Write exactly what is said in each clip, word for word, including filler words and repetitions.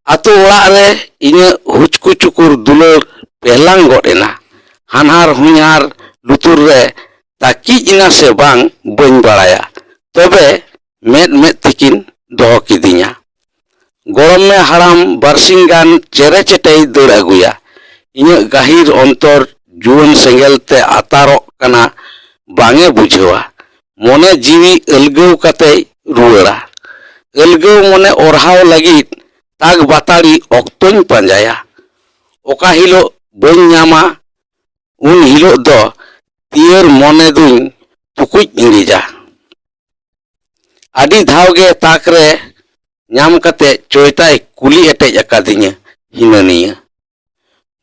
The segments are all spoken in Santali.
ᱟᱛᱳ ᱚᱲᱟᱜ ᱨᱮ ᱤᱧᱟᱹᱜ ᱦᱩᱪᱠᱩ ᱪᱩᱠᱩᱨ ᱫᱩᱞᱟᱹᱲ ᱯᱮᱦᱞᱟᱝ ᱜᱚᱫ ᱮᱱᱟ᱾ ᱦᱟᱱᱦᱟᱨ ᱦᱚᱧᱦᱟᱨ ᱞᱩᱛᱩᱨ ᱨᱮ ᱛᱟᱹᱠᱤᱡ ᱮᱱᱟ ᱥᱮ ᱵᱟᱝ ᱵᱟᱹᱧ ᱵᱟᱲᱟᱭᱟ, ᱛᱚᱵᱮ ᱢᱮᱫ ᱢᱮᱫ ᱛᱮᱠᱤᱱ ᱫᱚᱦᱚ ᱠᱤᱫᱤᱧᱟ᱾ ᱜᱚᱲᱚᱢ ᱢᱮ ᱦᱟᱲᱟᱢ ᱵᱟᱨᱥᱤᱧ ᱜᱟᱱ ᱪᱮᱨᱮ ᱪᱮᱴᱮᱭ ᱫᱟᱹᱲ ᱟᱹᱜᱩᱭᱟ᱾ ᱤᱧᱟᱹᱜ ᱜᱟᱹᱦᱤᱨ ᱚᱱᱛᱚᱨ ᱡᱩᱣᱟᱹᱱ ᱥᱮᱸᱜᱮᱞ ᱛᱮ ᱟᱛᱟᱨᱚᱜ ᱠᱟᱱᱟ, ᱵᱟᱝ ᱮ ᱵᱩᱡᱷᱟᱹᱣᱟ᱾ ᱢᱚᱱᱮ ᱡᱤᱣᱤ ᱟᱹᱞᱜᱟᱹᱣ ᱠᱟᱛᱮᱭ ᱨᱩᱣᱟᱹᱲᱟ᱾ ᱟᱹᱞᱜᱟᱹᱣ ᱢᱚᱱᱮ ᱚᱨᱦᱟᱣ ᱞᱟᱹᱜᱤᱫ ᱛᱟᱠ ᱵᱟᱛᱟᱲᱤ ᱚᱠᱛᱚᱧ ᱯᱟᱸᱡᱟᱭᱟ᱾ ᱚᱠᱟ ᱦᱤᱞᱳᱜ ᱵᱟᱹᱧ ᱧᱟᱢᱟ, ᱩᱱ ᱦᱤᱞᱳᱜ ᱫᱚ ᱛᱤᱭᱟᱹᱨ ᱢᱚᱱᱮ ᱫᱩᱧ ᱛᱩᱠᱩᱡ ᱤᱬᱤᱡᱟ᱾ ᱟᱹᱰᱤ ᱫᱷᱟᱣ ᱜᱮ ᱛᱟᱠ ᱨᱮ ᱧᱟᱢ ᱠᱟᱛᱮ ᱪᱚᱭᱛᱟᱭ ᱠᱩᱞᱤ ᱮᱴᱮᱡ ᱟᱠᱟᱫᱤᱧᱟ ᱦᱤᱱᱟᱹ ᱱᱤᱭᱟᱹ᱾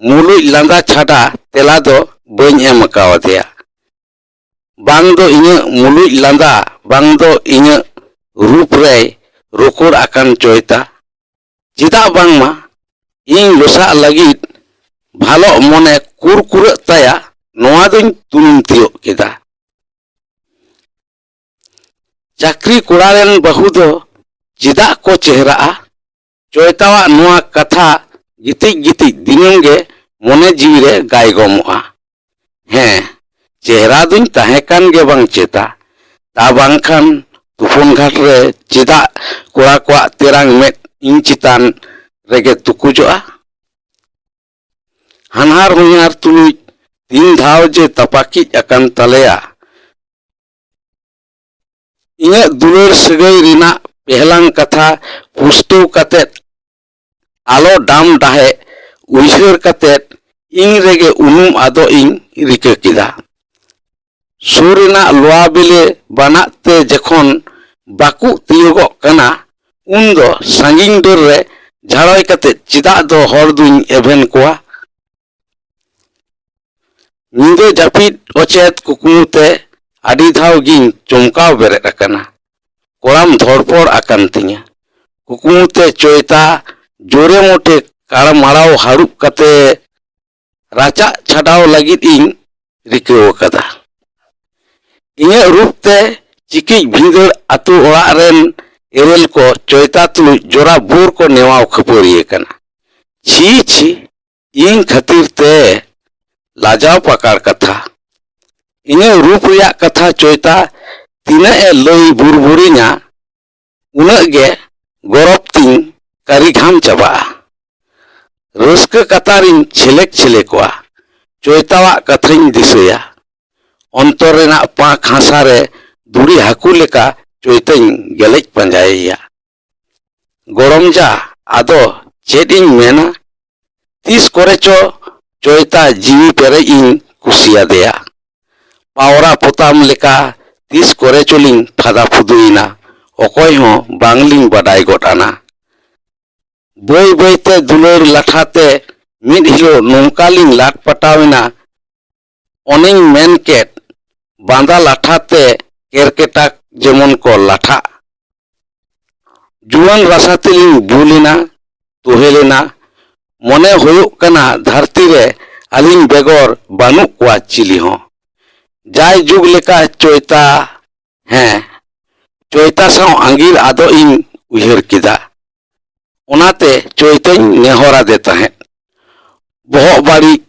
ᱢᱩᱞᱩᱡ ᱞᱟᱸᱫᱟ ᱪᱷᱟᱰᱟ ᱛᱮᱞᱟ ᱫᱚ ᱵᱟᱹᱧ ᱮᱢ ᱠᱟᱣᱫᱮᱭᱟ᱾ ᱵᱟᱝ ᱫᱚ ᱤᱧᱟᱹᱜ ᱢᱩᱞᱩᱡ ᱞᱟᱸᱫᱟ, ᱵᱟᱝ ᱫᱚ ᱤᱧᱟᱹᱜ ᱨᱩᱯ ᱨᱮᱭ ᱨᱩᱠᱩᱲ ᱟᱠᱟᱱ ᱪᱚᱭᱛᱟ᱾ ᱪᱮᱫᱟᱜ ᱵᱟᱝᱢᱟ ᱤᱧ ᱞᱚᱥᱟᱜ ᱞᱟᱹᱜᱤᱫ ᱵᱷᱟᱞᱚᱜ ᱢᱚᱱᱮ ᱠᱩᱨᱠᱩᱨᱟᱹᱜ ᱛᱟᱭᱟ, ᱱᱚᱣᱟ ᱫᱚᱧ ᱛᱩᱱᱩᱢ ᱛᱤᱭᱳᱜ ᱠᱮᱫᱟ᱾ ᱪᱟᱹᱠᱨᱤ ᱠᱚᱲᱟ ᱨᱮᱱ ᱵᱟᱹᱦᱩ ᱫᱚ ᱪᱮᱫᱟᱜ ᱠᱚ ᱪᱮᱦᱨᱟᱜᱼᱟ? ᱪᱚᱭᱛᱟᱣᱟᱜ ᱱᱚᱣᱟ ᱠᱟᱛᱷᱟ ᱜᱤᱛᱤᱡ ᱜᱤᱛᱤᱡ ᱫᱤᱱᱟᱹᱢ ᱜᱮ ᱢᱚᱱᱮ ᱡᱤᱣᱤ ᱨᱮ ᱜᱟᱭᱜᱚᱢᱚᱜᱼᱟ᱾ ᱦᱮᱸ, ᱪᱮᱦᱨᱟ ᱫᱩᱧ ᱛᱟᱦᱮᱸ ᱠᱟᱱ ᱜᱮ ᱵᱟᱝ ᱪᱮᱛᱟ᱾ ᱛᱟ ᱵᱟᱝᱠᱷᱟᱱ ᱛᱩᱯᱩᱱ ᱜᱷᱟᱴ ᱨᱮ ᱪᱮᱫᱟᱜ ᱠᱚᱲᱟ ᱠᱚᱣᱟᱜ ᱛᱮᱨᱟᱝ ᱢᱮᱫ ᱤᱧ ᱪᱮᱛᱟᱱ ᱨᱮᱜᱮ ᱛᱩᱠᱩᱡᱚᱜᱼᱟ? ᱦᱟᱱᱦᱟᱨ ᱦᱚᱧᱦᱟᱨ ᱛᱩᱞᱩᱡ ᱛᱤᱱ ᱫᱷᱟᱣ ᱡᱮ ᱛᱟᱯᱟᱠᱤᱡ ᱟᱠᱟᱱ ᱛᱟᱞᱮᱭᱟ᱾ ᱤᱧᱟᱹᱜ ᱫᱩᱞᱟᱹᱲ ᱥᱟᱹᱜᱟᱹᱭ ᱨᱮᱱᱟᱜ ᱯᱮᱦᱞᱟᱝ ᱠᱟᱛᱷᱟ ᱯᱩᱥᱴᱟᱹᱣ ᱠᱟᱛᱮᱫ ᱟᱞᱚ ᱰᱟᱢ ᱰᱟᱦᱮ ᱩᱭᱦᱟᱹᱨ ᱠᱟᱛᱮᱫ ᱤᱧ ᱨᱮᱜᱮ ᱩᱱᱩᱢ ᱟᱫᱚᱜ ᱤᱧ ᱨᱤᱠᱟᱹ ᱠᱮᱫᱟ᱾ ᱥᱩᱨ ᱨᱮᱱᱟᱜ ᱞᱚᱣᱟ ᱵᱤᱞᱤ ᱵᱟᱱᱟᱜ ᱛᱮ ᱡᱚᱠᱷᱚᱱ ᱵᱟᱹᱠᱩᱜ ᱛᱤᱭᱳᱜᱚᱜ ᱠᱟᱱᱟ, ᱩᱱ ᱫᱚ ᱥᱟᱺᱜᱤᱧ ᱰᱟᱹᱨ ᱨᱮ ᱡᱷᱟᱲᱚᱭ ᱠᱟᱛᱮ ᱪᱮᱫᱟᱜ ᱫᱚ ᱦᱚᱲ ᱫᱩᱧ ᱮᱵᱷᱮᱱ ᱠᱚᱣᱟ? ᱧᱤᱫᱟᱹ ᱡᱟᱹᱯᱤᱫ ᱚᱪᱮᱛ ᱠᱩᱠᱢᱩ ᱛᱮ ᱟᱹᱰᱤ ᱫᱷᱟᱣ ᱜᱤᱧ ᱪᱚᱢᱠᱟᱣ ᱵᱮᱨᱮᱫ ᱟᱠᱟᱱᱟ᱾ ᱠᱚᱲᱟᱢ ᱫᱷᱚᱲᱯᱚᱲ ᱟᱠᱟᱱ ᱛᱤᱧᱟ᱾ ᱠᱩᱠᱢᱩ ᱛᱮ ᱪᱚᱭᱛᱟ ᱡᱳᱨᱮ ᱢᱚᱴᱮ ᱠᱟᱲᱢᱟᱲᱟᱣ ᱦᱟᱹᱨᱩᱵ ᱠᱟᱛᱮ ᱨᱟᱪᱟᱜ ᱪᱷᱟᱰᱟᱣ ᱞᱟᱹᱜᱤᱫ ᱤᱧ ᱨᱤᱠᱟᱹᱣ ᱟᱠᱟᱫᱟ᱾ ᱤᱧᱟᱹᱜ ᱨᱩᱯ ᱛᱮ ᱪᱤᱠᱤᱡ ᱵᱷᱤᱸᱫᱟᱹᱲ ᱟᱹᱛᱩ ᱚᱲᱟᱜ ᱨᱮᱱ ᱮᱨᱮᱞ ᱠᱚ ᱪᱚᱭᱛᱟ ᱛᱩᱞᱩᱡ ᱡᱚᱨᱟ ᱵᱳᱨ ᱠᱚ ᱱᱮᱣᱟᱣ ᱠᱷᱟᱹᱯᱟᱹᱨᱤᱭᱟᱹ ᱠᱟᱱᱟ᱾ ᱪᱷᱤ ᱪᱷᱤ, ᱤᱧ ᱠᱷᱟᱹᱛᱤᱨ ᱛᱮ ᱞᱟᱡᱟᱣ ᱯᱟᱠᱟᱲ ᱠᱟᱛᱷᱟ᱾ ᱤᱧᱟᱹᱜ ᱨᱩᱯ ᱨᱮᱭᱟᱜ ᱠᱟᱛᱷᱟ ᱪᱚᱭᱛᱟ ᱛᱤᱱᱟᱹᱜ ᱮ ᱞᱟᱹᱭ ᱵᱩᱨᱵᱩᱨᱤᱧᱟ, ᱩᱱᱟᱹᱜ ᱜᱮ ᱜᱚᱨᱚᱵ ᱛᱤᱧ ᱠᱟᱹᱨᱤ ᱜᱷᱟᱢ ᱪᱟᱵᱟᱜᱼᱟ᱾ ᱨᱟᱹᱥᱠᱟᱹ ᱠᱟᱛᱟᱨᱤᱧ ᱪᱷᱮᱞᱮᱠ ᱪᱷᱮᱞᱮᱠᱚᱜᱼᱟ᱾ ᱪᱚᱭᱛᱟᱣᱟᱜ ᱠᱟᱛᱷᱟᱧ ᱫᱤᱥᱟᱹᱭᱟ᱾ ᱚᱱᱛᱚᱨ ᱨᱮᱱᱟᱜ ᱯᱟᱸᱠ ᱦᱟᱥᱟ ᱨᱮ ᱫᱩᱲᱤ ᱦᱟᱹᱠᱩ ᱞᱮᱠᱟ ᱪᱚᱭᱛᱟᱧ ᱜᱮᱞᱮᱡ ᱯᱟᱸᱡᱟᱭᱮᱭᱟ᱾ ᱜᱚᱲᱚᱢ ᱡᱟ, ᱟᱫᱚ ᱪᱮᱫ ᱤᱧ ᱢᱮᱱᱟ? ᱛᱤᱥ ᱠᱚᱨᱮ ᱪᱚ ᱪᱚᱭᱛᱟ ᱡᱤᱣᱤ ᱯᱮᱨᱮᱡ ᱤᱧ ᱠᱩᱥᱤᱭᱟᱫᱮᱭᱟ᱾ ᱯᱟᱣᱨᱟ ᱯᱚᱛᱟᱢ ᱞᱮᱠᱟ ᱛᱤᱥ ᱠᱚᱨᱮ ᱪᱚᱞᱤᱧ ᱯᱷᱟᱫᱟ ᱯᱷᱩᱫᱩᱭᱮᱱᱟ, ᱚᱠᱚᱭ ᱦᱚᱸ ᱵᱟᱝᱞᱤᱧ ᱵᱟᱰᱟᱭ ᱜᱚᱫ ᱟᱱᱟ᱾ ᱵᱟᱹᱭ ᱵᱟᱹᱭᱛᱮ ᱫᱩᱞᱟᱹᱲ ᱞᱟᱴᱷᱟᱛᱮ ᱢᱤᱫ ᱦᱤᱞᱳᱜ ᱱᱚᱝᱠᱟ ᱞᱤᱧ ᱞᱟᱴ ᱯᱟᱴᱟᱣ ᱮᱱᱟ, ᱚᱱᱮᱧ ᱢᱮᱱ ᱠᱮᱫ, ᱵᱟᱸᱫᱟ ᱞᱟᱴᱷᱟᱛᱮ ᱠᱮᱨᱠᱮᱴᱟ ᱡᱮᱢᱚᱱ ᱠᱚ ᱞᱟᱴᱷᱟᱜ᱾ ᱡᱩᱣᱟᱹᱱ ᱨᱟᱥᱟ ᱛᱮᱞᱤᱧ ᱵᱩᱞ ᱮᱱᱟ, ᱛᱚᱦᱮᱞ ᱮᱱᱟ᱾ ᱢᱚᱱᱮ ᱦᱩᱭᱩᱜ ᱠᱟᱱᱟ ᱫᱷᱟᱹᱨᱛᱤ ᱨᱮ ᱟᱹᱞᱤᱧ ᱵᱮᱜᱚᱨ ᱵᱟᱹᱱᱩᱜ ᱠᱚᱣᱟ ᱪᱤᱞᱤ ᱦᱚᱸ᱾ ᱡᱟᱭ ᱡᱩᱜᱽ ᱞᱮᱠᱟ ᱪᱚᱭᱛᱟ, ᱦᱮᱸ, ᱪᱚᱭᱛᱟ ᱥᱟᱶ ᱟᱸᱜᱤᱨ ᱟᱫᱚᱜ ᱤᱧ ᱩᱭᱦᱟᱹᱨ ᱠᱮᱫᱟ᱾ ᱚᱱᱟᱛᱮ ᱪᱚᱭᱛᱟᱧ ᱱᱮᱦᱚᱨ ᱟᱫᱮ ᱛᱟᱦᱮᱸᱫ᱾ ᱵᱚᱦᱚᱜ ᱵᱟᱹᱲᱤᱡ,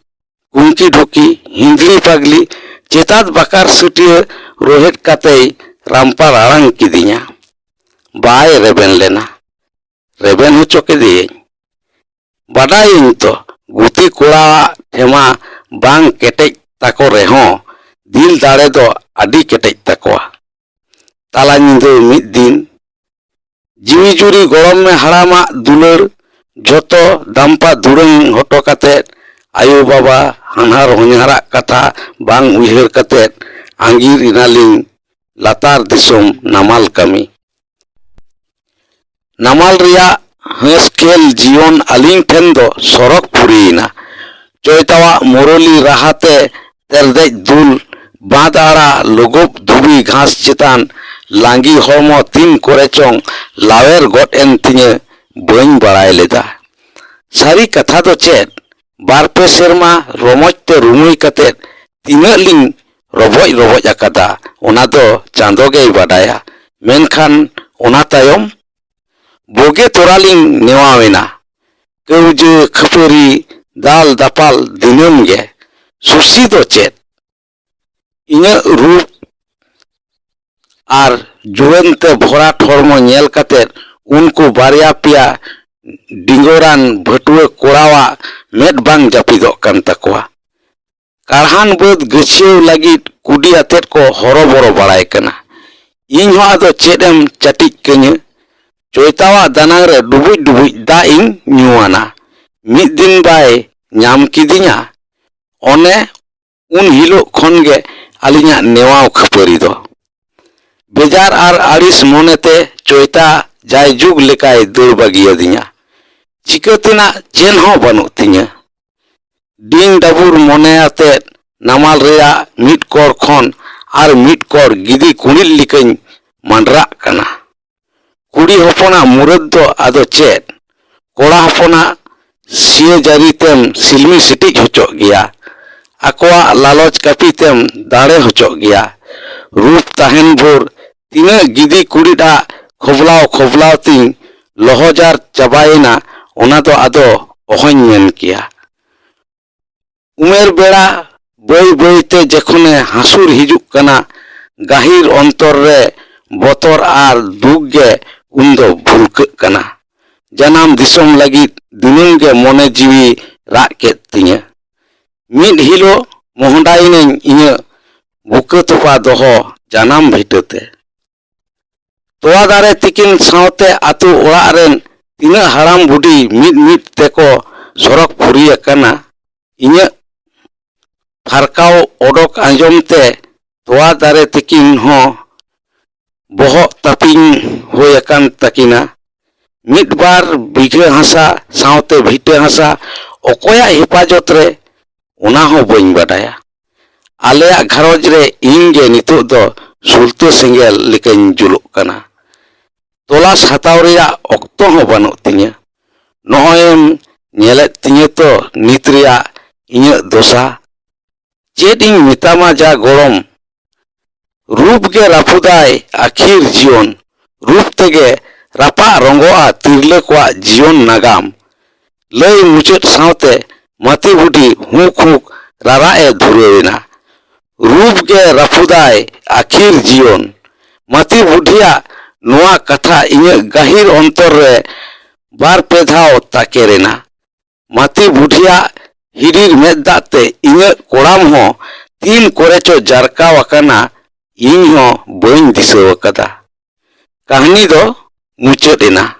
ᱠᱩᱝᱠᱤ ᱰᱷᱩᱠᱤ, ᱦᱤᱸᱫᱽᱲᱤ ᱯᱟᱜᱽᱞᱤ, ᱪᱮᱛᱟᱛ ᱵᱟᱠᱟᱨ ᱥᱟᱹᱴᱭᱟᱹ ᱨᱳᱦᱮᱫ ᱠᱟᱛᱮᱭ ᱨᱟᱢᱯᱟ ᱨᱟᱲᱟᱝ ᱠᱤᱫᱤᱧᱟ᱾ ᱵᱟᱭ ᱨᱮᱵᱮᱱ ᱞᱮᱱᱟ᱾ ᱨᱮᱵᱮᱱ ᱦᱚᱪᱚ ᱠᱮᱫᱮᱭᱟᱹᱧ᱾ ᱵᱟᱰᱟᱭᱟᱹᱧ ᱛᱚ, ᱜᱩᱛᱤ ᱠᱚᱲᱟᱣᱟᱜ ᱴᱷᱮᱢᱟ ᱵᱟᱝ ᱠᱮᱴᱮᱡ ᱛᱟᱠᱚ ᱨᱮᱦᱚᱸ, ᱫᱤᱞ ᱫᱟᱲᱮ ᱫᱚ ᱟᱹᱰᱤ ᱠᱮᱴᱮᱡ ᱛᱟᱠᱚᱣᱟ᱾ ᱛᱟᱞᱟ ᱧᱤᱫᱟᱹ ᱢᱤᱫ ᱫᱤᱱ, ᱡᱤᱣᱤ ᱡᱩᱨᱤ ᱜᱚᱲᱚᱢ ᱢᱮ ᱦᱟᱲᱟᱢᱟᱜ ᱫᱩᱞᱟᱹᱲ, ᱡᱷᱚᱛᱚ ᱫᱟᱢᱯᱟ ᱫᱩᱲᱟᱹᱝ ᱦᱚᱴᱚ ᱠᱟᱛᱮᱫ, ᱟᱭᱳ ᱵᱟᱵᱟ ᱦᱟᱱᱦᱟᱨ ᱦᱚᱧᱦᱟᱨᱟᱜ ᱠᱟᱛᱷᱟ ᱵᱟᱝ ᱩᱭᱦᱟᱹᱨ ᱠᱟᱛᱮᱫ, ᱟᱸᱜᱤᱨ ᱮᱱᱟᱞᱤᱧ ᱞᱟᱛᱟᱨ ᱫᱤᱥᱚᱢ ᱱᱟᱢᱟᱞ ᱠᱟᱹᱢᱤ᱾ ᱱᱟᱢᱟᱞ ᱨᱮᱭᱟᱜ ᱦᱟᱹᱥᱠᱷᱮᱞ ᱡᱤᱭᱚᱱ ᱟᱹᱞᱤᱧ ᱴᱷᱮᱱ ᱫᱚ ᱥᱚᱨᱚᱜᱽ ᱯᱩᱨᱤᱭᱮᱱᱟ᱾ ᱪᱚᱭᱛᱟᱣᱟᱜ ᱢᱩᱨᱚᱞᱤ ᱨᱟᱦᱟᱛᱮ ᱛᱮᱨᱫᱮᱡ ᱫᱩᱞ, ᱵᱟᱸᱫ ᱟᱲᱟ ᱞᱚᱜᱚᱵ ᱫᱷᱩᱵᱤ ᱜᱷᱟᱥ ᱪᱮᱛᱟᱱ ᱞᱟᱸᱜᱤ ᱦᱚᱲᱢᱚ ᱛᱤᱱ ᱠᱚᱨᱮ ᱪᱚᱝ ᱞᱟᱣᱮᱨ ᱜᱚᱫ ᱮᱱ ᱛᱤᱧᱟᱹ, ᱵᱟᱹᱧ ᱵᱟᱲᱟᱭ ᱞᱮᱫᱟ᱾ ᱥᱟᱹᱨᱤ ᱠᱟᱛᱷᱟ ᱫᱚ ᱪᱮᱫ, ᱵᱟᱨ ᱯᱮ ᱥᱮᱨᱢᱟ ᱨᱚᱢᱚᱡᱽ ᱛᱮ ᱨᱩᱢᱩᱭ ᱠᱟᱛᱮᱫ ᱛᱤᱱᱟᱹᱜ ᱞᱤᱧ ᱨᱚᱵᱚᱡ ᱨᱚᱵᱚᱡ ᱟᱠᱟᱫᱟ, ᱚᱱᱟ ᱫᱚ ᱪᱟᱸᱫᱚ ᱜᱮᱭ ᱵᱟᱰᱟᱭᱟ᱾ ᱢᱮᱱᱠᱷᱟᱱ ᱚᱱᱟ ᱛᱟᱭᱚᱢ ᱵᱚᱜᱮ ᱛᱚᱨᱟᱞᱤᱧ ᱱᱮᱣᱟᱣᱮᱱᱟ᱾ ᱠᱟᱹᱣᱡᱟᱹ ᱠᱷᱟᱹᱯᱟᱹᱨᱤ ᱫᱟᱞ ᱫᱟᱯᱟᱞ ᱫᱤᱱᱟᱹᱢ ᱜᱮ᱾ ᱥᱩᱥᱤ ᱫᱚ ᱪᱮᱫ? ᱤᱧᱟᱹᱜ ᱨᱩᱯ ᱟᱨ ᱡᱩᱣᱟᱹᱱ ᱛᱮ ᱵᱷᱚᱨᱟᱴ ᱦᱚᱲᱢᱚ ᱧᱮᱞ ᱠᱟᱛᱮ ᱩᱱᱠᱩ ᱵᱟᱨᱭᱟ ᱯᱮᱭᱟ ᱰᱤᱸᱜᱚᱨᱟᱱ ᱵᱷᱟᱹᱴᱩᱣᱟᱹ ᱠᱚᱲᱟᱣᱟᱜ ᱢᱮᱫ ᱵᱟᱝ ᱡᱟᱹᱯᱤᱫᱚᱜ ᱠᱟᱱ ᱛᱟᱠᱚᱣᱟ᱾ ᱠᱟᱲᱦᱟᱱ ᱵᱟᱹᱫᱽ ᱜᱟᱹᱪᱷᱭᱟᱹᱣ ᱞᱟᱹᱜᱤᱫ ᱠᱩᱰᱤ ᱟᱛᱮᱫ ᱠᱚ ᱦᱚᱨᱚᱵᱚᱨᱚ ᱵᱟᱲᱟᱭ ᱠᱟᱱᱟ᱾ ᱤᱧ ᱦᱚᱸ ᱟᱫᱚ ᱪᱮᱫ ᱮᱢ ᱪᱟᱹᱴᱤᱡ ᱠᱟᱹᱧᱟᱹ? ᱪᱚᱭᱛᱟᱣᱟᱜ ᱫᱟᱱᱟᱝ ᱨᱮ ᱰᱩᱵᱩᱡ ᱰᱩᱵᱩᱡ ᱫᱟᱜ ᱤᱧ ᱧᱩᱣᱟᱱᱟ᱾ ᱢᱤᱫ ᱫᱤᱱ ᱵᱟᱭ ᱧᱟᱢ ᱠᱤᱫᱤᱧᱟ᱾ ᱚᱱᱮ ᱩᱱ ᱦᱤᱞᱳᱜ ᱠᱷᱚᱱ ᱜᱮ ᱟᱹᱞᱤᱧᱟᱜ ᱱᱮᱣᱟᱣ ᱠᱷᱟᱹᱯᱟᱹᱨᱤ ᱫᱚ᱾ ᱵᱮᱡᱟᱨ ᱟᱨ ᱟᱹᱲᱤᱥ ᱢᱚᱱᱮᱛᱮ ᱪᱚᱭᱛᱟ ᱡᱟᱭᱡᱩᱜᱽ ᱞᱮᱠᱟᱭ ᱫᱟᱹᱲ ᱵᱟᱹᱜᱤᱭᱟᱫᱤᱧᱟ᱾ ᱪᱤᱠᱟᱹ ᱛᱮᱱᱟᱜ ᱪᱮᱫ ᱦᱚᱸ ᱵᱟᱹᱱᱩᱜ ᱛᱤᱧᱟᱹ᱾ ᱰᱤᱝ ᱰᱟᱵᱩᱨ ᱢᱚᱱᱮ ᱟᱛᱮᱫ ᱱᱟᱢᱟᱞ ᱨᱮᱭᱟᱜ ᱢᱤᱫ ᱠᱚᱲ ᱠᱷᱚᱱ ᱟᱨ ᱢᱤᱫ ᱠᱚᱲ ᱜᱤᱫᱤ ᱠᱩᱬᱤᱫ ᱞᱮᱠᱟᱧ ᱢᱟᱸᱰᱨᱟᱜ ᱠᱟᱱᱟ᱾ ᱠᱩᱲᱤ ᱦᱚᱯᱚᱱᱟᱜ ᱢᱩᱨᱟᱹᱫ ᱫᱚ ᱟᱫᱚ ᱪᱮᱫ? ᱠᱚᱲᱟ ᱦᱚᱯᱚᱱᱟᱜ ᱥᱤᱭᱟᱹ ᱡᱟᱹᱨᱤ ᱛᱮᱢ ᱥᱤᱞᱢᱤ ᱥᱤᱴᱤᱡ ᱦᱚᱪᱚᱜ ᱜᱮᱭᱟ᱾ ᱟᱠᱚᱣᱟᱜ ᱞᱟᱞᱚᱪ ᱠᱟᱹᱯᱤ ᱛᱮᱢ ᱫᱟᱲᱮ ᱦᱚᱪᱚᱜ ᱜᱮᱭᱟ᱾ ᱨᱩᱯ ᱛᱟᱦᱮᱱ ᱵᱷᱳᱨ ᱛᱤᱱᱟᱹᱜ ᱜᱤᱫᱤ ᱠᱩᱲᱤᱫ ᱟᱜ ᱠᱷᱚᱵᱞᱟᱣ ᱠᱷᱚᱵᱞᱟᱣ ᱛᱤᱧ ᱞᱚᱦᱚᱡᱟᱨ ᱪᱟᱵᱟᱭᱮᱱᱟ, ᱚᱱᱟ ᱫᱚ ᱟᱫᱚ ᱚᱦᱚᱧ ᱢᱮᱱ ᱠᱮᱭᱟ᱾ ᱩᱢᱮᱨ ᱵᱮᱲᱟ ᱵᱟᱹᱭ ᱵᱟᱹᱭᱛᱮ ᱡᱚᱠᱷᱚᱱᱮ ᱦᱟᱹᱥᱩᱨ ᱦᱤᱡᱩᱜ ᱠᱟᱱᱟ, ᱜᱟᱹᱦᱤᱨ ᱚᱱᱛᱚᱨ ᱨᱮ ᱵᱚᱛᱚᱨ ᱟᱨ ᱫᱩᱠ ᱜᱮ ᱩᱱᱫᱚ ᱵᱷᱩᱞᱠᱟᱹᱜ ᱠᱟᱱᱟ᱾ ᱡᱟᱱᱟᱢ ᱫᱤᱥᱚᱢ ᱞᱟᱹᱜᱤᱫ ᱫᱤᱱᱟᱹᱢ ᱜᱮ ᱢᱚᱱᱮ ᱡᱤᱣᱤ ᱨᱟᱜ ᱠᱮᱫ ᱛᱤᱧᱟᱹ᱾ ᱢᱤᱫ ᱦᱤᱞᱳᱜ ᱢᱚᱦᱰᱟᱭᱮᱱᱟᱹᱧ ᱤᱧᱟᱹᱜ ᱵᱩᱠᱟᱹ ᱛᱚᱯᱟ ᱫᱚᱦᱚ ᱡᱟᱱᱟᱢ ᱵᱷᱤᱴᱟᱹᱛᱮ᱾ ᱛᱚᱣᱟ ᱫᱟᱨᱮ ᱛᱤᱠᱤᱱ ᱥᱟᱶᱛᱮ ᱟᱛᱳ ᱚᱲᱟᱜ ᱨᱮᱱ ᱛᱤᱱᱟᱹᱜ ᱦᱟᱲᱟᱢ ᱵᱩᱰᱷᱤ ᱢᱤᱫ ᱢᱤᱫ ᱛᱮᱠᱚ ᱥᱚᱨᱚᱜ ᱯᱩᱨᱤ ᱟᱠᱟᱱᱟ᱾ ᱤᱧᱟᱹᱜ ᱯᱷᱟᱨᱠᱟᱣ ᱚᱰᱚᱠ ᱟᱸᱡᱚᱢ ᱛᱮ ᱛᱚᱣᱟ ᱫᱟᱨᱮ ᱛᱤᱠᱤᱱ ᱦᱚᱸ ᱵᱚᱦᱚᱜ ᱛᱟᱹᱯᱤᱧ ᱦᱩᱭ ᱟᱠᱟᱱ ᱛᱟᱹᱠᱤᱱᱟ᱾ ᱢᱤᱫ ᱵᱟᱨ ᱵᱤᱜᱷᱟᱹ ᱦᱟᱥᱟ ᱥᱟᱶᱛᱮ ᱵᱷᱤᱴᱟᱹ ᱦᱟᱥᱟ ᱚᱠᱚᱭᱟᱜ ᱦᱮᱯᱟᱡᱚᱛ ᱨᱮ, ᱚᱱᱟ ᱦᱚᱸ ᱵᱟᱹᱧ ᱵᱟᱰᱟᱭᱟ᱾ ᱟᱞᱮᱭᱟᱜ ᱜᱷᱟᱨᱚᱸᱡᱽ ᱨᱮ ᱤᱧ ᱜᱮ ᱱᱤᱛᱚᱜ ᱫᱚ ᱥᱩᱞᱛᱟᱹ ᱥᱮᱸᱜᱮᱞ ᱞᱮᱠᱟᱧ ᱡᱩᱞᱩᱜ ᱠᱟᱱᱟ᱾ ᱛᱚᱞᱟᱥ ᱦᱟᱛᱟᱣ ᱨᱮᱭᱟᱜ ᱚᱠᱛᱚ ᱦᱚᱸ ᱵᱟᱹᱱᱩᱜ ᱛᱤᱧᱟᱹ᱾ ᱱᱚᱜᱼᱚᱭ ᱮᱢ ᱧᱮᱞᱮᱫ ᱛᱤᱧᱟᱹ ᱛᱚ ᱱᱤᱛ ᱨᱮᱭᱟᱜ ᱤᱧᱟᱹᱜ ᱫᱚᱥᱟ᱾ ᱪᱮᱫ ᱤᱧ ᱢᱮᱛᱟᱢᱟ ᱡᱟ ᱜᱚᱲᱚᱢ, ᱨᱩᱯ ᱜᱮ ᱨᱟᱹᱯᱩᱫᱟᱭ ᱟᱹᱠᱷᱤᱨ ᱡᱤᱭᱚᱱ᱾ ᱨᱩᱯ ᱛᱮᱜᱮ ᱨᱟᱯᱟᱜ ᱨᱚᱝᱜᱚᱜᱼᱟ ᱛᱤᱨᱞᱟᱹ ᱠᱚᱣᱟᱜ ᱡᱤᱭᱚᱱ ᱱᱟᱜᱟᱢ᱾ ᱞᱟᱹᱭ ᱢᱩᱪᱟᱹᱫ ᱥᱟᱶᱛᱮ ᱢᱟᱹᱛᱤ ᱵᱩᱰᱷᱤ ᱦᱩᱸᱠ ᱦᱩᱸᱠ ᱨᱟᱨᱟᱜ ᱮ ᱫᱷᱩᱨᱟᱹᱣ ᱮᱱᱟ᱾ ᱨᱩᱯ ᱜᱮ ᱨᱟᱹᱯᱩᱫᱟᱭ ᱟᱹᱠᱷᱤᱨ ᱡᱤᱭᱚᱱ᱾ ᱢᱟᱹᱛᱤ ᱵᱩᱰᱷᱤᱭᱟᱜ ᱱᱚᱣᱟ ᱠᱟᱛᱷᱟ ᱤᱧᱟᱹᱜ ᱜᱟᱹᱦᱤᱨ ᱚᱱᱛᱚᱨ ᱨᱮ ᱵᱟᱨ ᱯᱮ ᱫᱷᱟᱣ ᱛᱟᱠᱮᱨ ᱮᱱᱟ᱾ ᱢᱟᱹᱛᱤ ᱵᱩᱰᱷᱤᱭᱟᱜ ᱦᱤᱰᱤᱨ ᱢᱮᱫ ᱫᱟᱜ ᱛᱮ ᱤᱧᱟᱹᱜ ᱠᱚᱲᱟᱢ ᱦᱚᱸ ᱛᱤᱱ ᱠᱚᱨᱮ ᱪᱚ ᱡᱟᱨᱠᱟᱣ ᱟᱠᱟᱱᱟ, ᱤᱧ ᱦᱚᱸ ᱵᱟᱹᱧ ᱫᱤᱥᱟᱹᱣ ᱟᱠᱟᱫᱟ᱾ ᱠᱟᱹᱦᱱᱤ ᱫᱚ ᱢᱩᱪᱟᱹᱫ ᱮᱱᱟ᱾